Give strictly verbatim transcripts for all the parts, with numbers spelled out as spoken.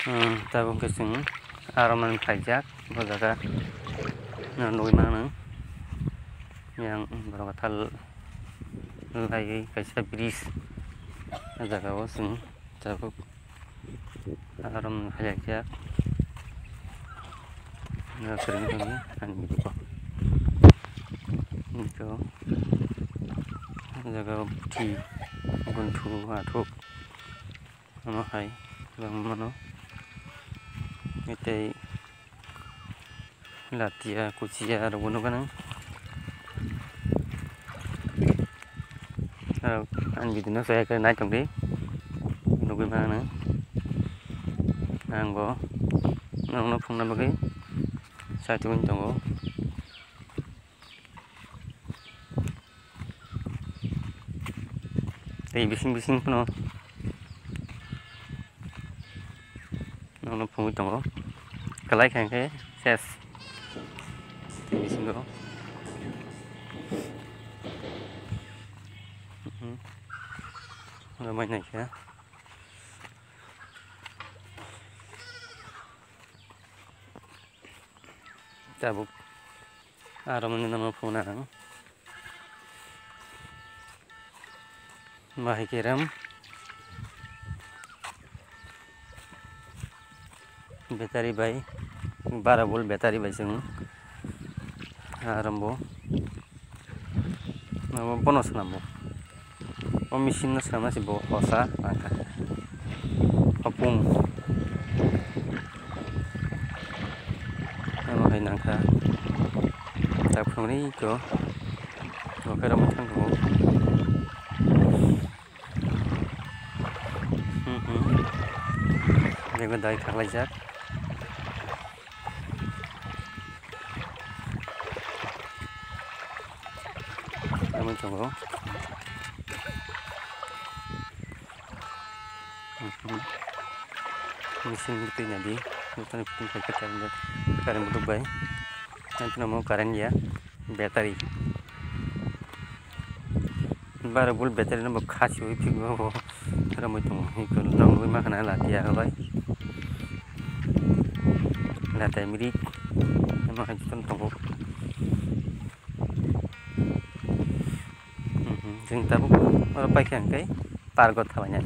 Hmm, tabuk khe chwng aro mani phaijak, o jaga no nugwi mano. Yang borok athal laiwi kaisa bridge, o jaga o chwng tabuk aro mani phaijak jak. Kwrwngwi tongwi ani video o. Hwnkhe o jaga o buthi, gunthu, athuk. Omo hai kwbangma no tei latia kuchia rokbo nukgo nang. Ang video no chaya khe nai tongdi, nugwi mano nang. Ang bo nokno phunukna bagwi sai tongwi tongo. Tei bising bising phano nono phungwi tongo. Kwlai kha khe ses. Tei bisingo. Mhm. Oro mai nai kha. Tabuk aro mani nono phunukna ang. Bahai kerem battery bai, bara volt battery bai chwng arombo. Abo bono swnambo. O machine no swnamna se bo hosa nangkha. Hopung. Ano hai nangkha. Tak phunukni ko. Bo khe rwmwi thang tongo. Hmm, hmm. Jemon dai khaklaijak. Amo tongo. Mhm. Machine bo twi nadi. Nokni phutung khai khe current, current bo bai. Nang phano karen ya. Battery. Bara bul battery no bo khasi ui phik bo bo. Aro moi tongo. Hiko nang ui ma khana la tiya bai. La tai miri. Ano hai ton tongo. Mhm, jeng tabuk oro paikha hwnkhe park o thabainai.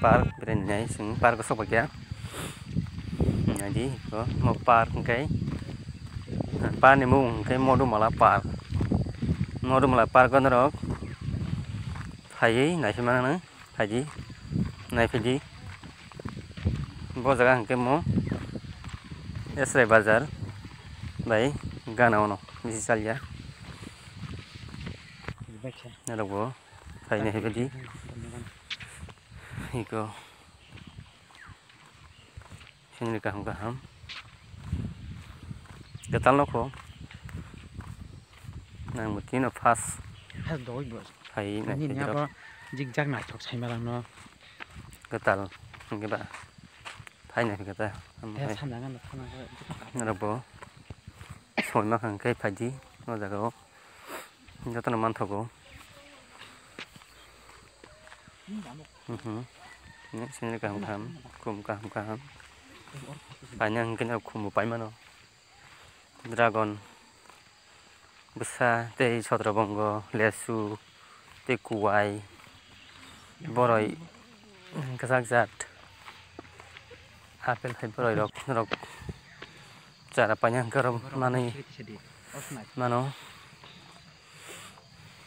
Park berainai chwng park o sokbaikha. Naidi iko mo park hwnkhe park ni mung hwnkhe Modumala park. Modumala park o norok phaiwi naisingmano. Phaidi, naiphaidi. Bo jaga hwnkhe mo Esrai bazar bai gana ono bisi salya. Norokbo phainai phaidi. Iko. Sini kaham kaham. Kwtal nokho. Nang bo tino first. Has doi bo. Phai na Nini phai abo jikjak naithok saima langno. Kwtal hwnkhe ba. Phai na kwtal. He sana ngano sana. Norok bo. Soi ma khang khe phaidi o jaga o. Jotono manthogo. Mhm. Sini kaham kaham, khum kaham kaham. Paina hwnkhe khumbo paimano. Dragon, bwsa tei sotrobongo, lesu tei kuwai, boroi kwchak jat, apple hai boroi rok, norok chara paina hwnkhe oro manwi mano.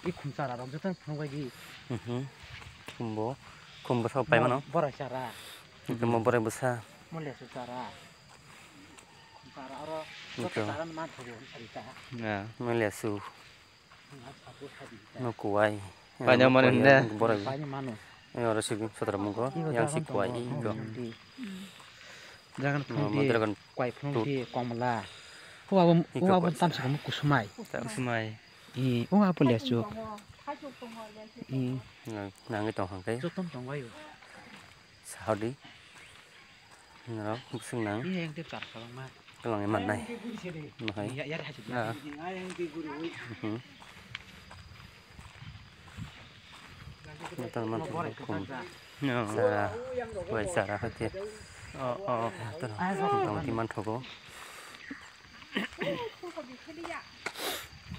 I khum chara rok joto phunuk bai di. Mhm. Khumbo, khumbo sok pai mano. Borok chara. Khumbo borok bwsa. Mo lesu chara. Chara oro joto chara man thogo sari ta. Ya, mo lesu. No kuwai. Paina mano hinde. Borok. Paina mano. Oro sibing sotra mungo. Yang si kuwai. Dragon fruit di, kwai fruit di, komla. Huwa bo, huwa bo tamsa komo kusumai. Kusumai. Eh, huwa bo lesu. Eh. Nang, nangwi tong hangkai. Jotom tong bai. Sahodi. Nang, busung nang. Iya, yang tep char khalangma. Kalang mannai. Mahai. Iya, iya, haji. Ah. Mhm. Joto manthok khum. No. Chara, bai chara hwnkhe. Oh, oh, motamoti manthogo.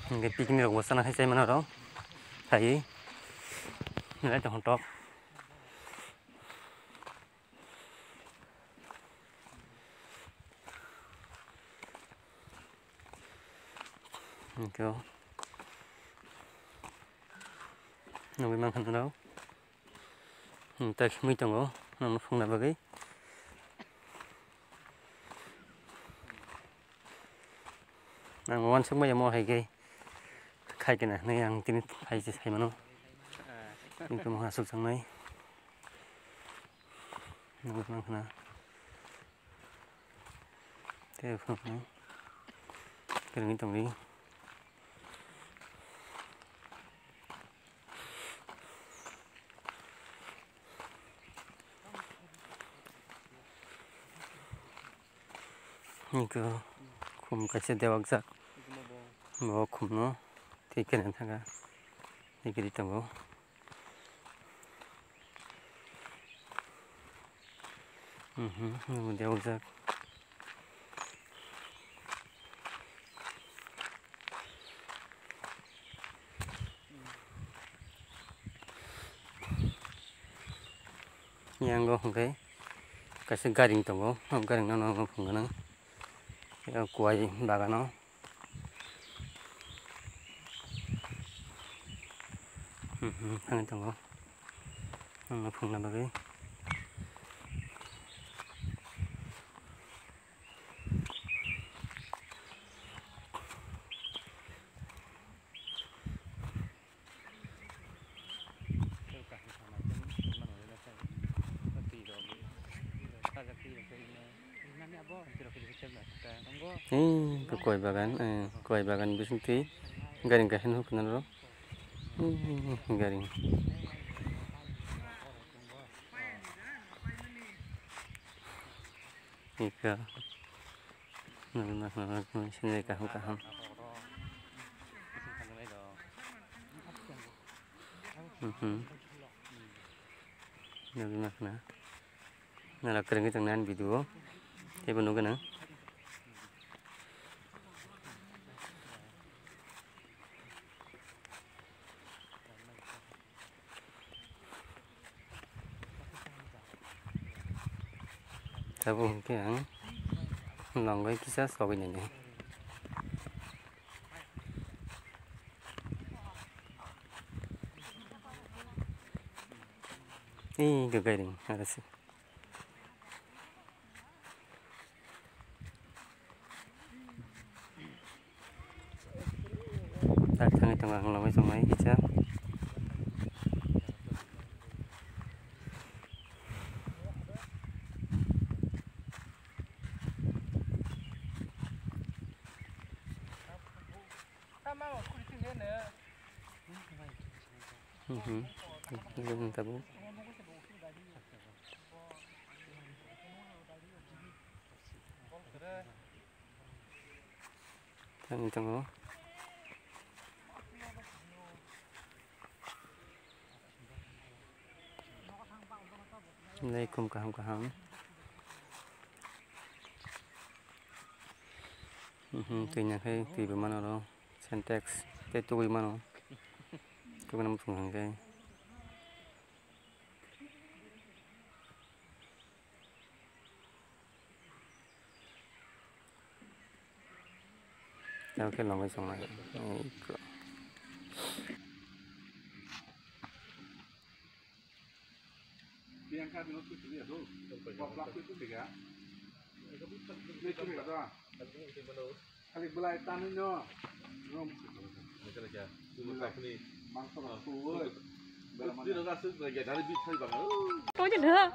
Hingke picnic rok bo chana hai chai mano rok. Hai. Nai to hontok. Hingke o. Nugui mankha norok. Hmm, tak himui tongo, nangno phungna bagwi. Ang uansuk maya mo hai khe khai kena hinwi ang tini phai se sai mano. Tini tongmung aswk changnai. Nangno phungna. Tei phunuknai. Kwrwngwi tongdi. Niko khum kaisa dewak jak. Bo khumno tei kene thanga. Tei kiri tongo. Mhm, nungwi dewjak. Yang o hwnkhe kaisa gari tongo, o gari no phunuknai. Kuai bagano. Mhm, thangwi tongo. Ang no phungna bagwi. Hei, koi bagan, eh, koi bagan bising twi gari kahino hukna ro. Hmm, gari. Ika. Nang, nang, nang, nang, sini kaham, kaham. Mhm. Nang, nang, nang. Nala kwrwngwi tongna ani video o. Teibo nugwi nang. Tabuk hwnkhe ang longwi kisa sogwi nainai. Ee, gairing, arasi. Tak thangwi tongo ang logwi chongnai kisa. Mhm. Ini tabuk. Tang tongo. Nai khum kaham kaham. Mhm, twi nangkhe twi bo mano oro. Sentex tei tugui mano. Tugui no muchung hwnkhe. Tei khe longwi chongnai.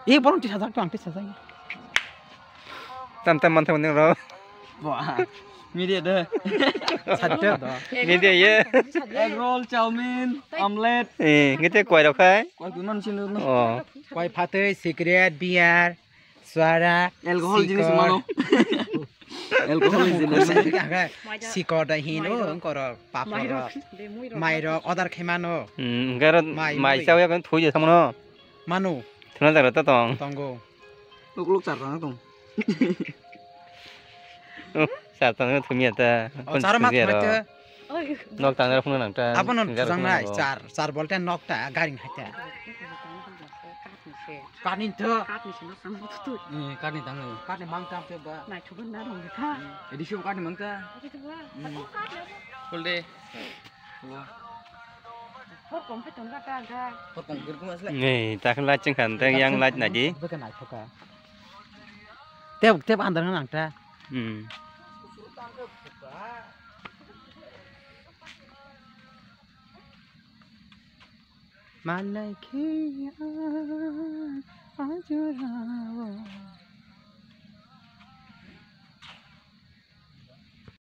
Eh, borong tisa jak, ang tisa jak. Tam tam man thang ning ro. Wah, media de. Sadde do. Media ye. Egg roll, chowmin, omelette. Eh, ngite kwai rok khai. Kwai kuman sinu no. Oh. Kwai phatwi, cigarette, beer. Suara, alcohol jinis sikor. Mano. Alcohol jinis. Sikor da hino, mairok. Ongkoro, papor. Mairok, de, muirok. Mairok, order khe mano. Hmm, hwnkhe aro mai, mai mui. Chawi akhon thui je samano. Mano. Thuna jagra ta tong. Tongo. Ukluk char tang tong. Oh, char tang thumya ta. Oh, char ma thumya ro. Nok tang ra phung nang ta. Abo non thumya ro phung nang ro. Char, char bolte nok ta garing hai ta. Kani to. Kani tang. Kani mang ta pe ba. Nai thuban na rong ta. Edi shu kani mang ta. Kul de. Hor kong khe tong kha ta ga. Hor kong khe kuma sle. Nei, ta khe light ching khan, teng yang light na di. Bwkha naithokha. Tep, tep andar nang ta. Hmm. Malai khe ya ajurao.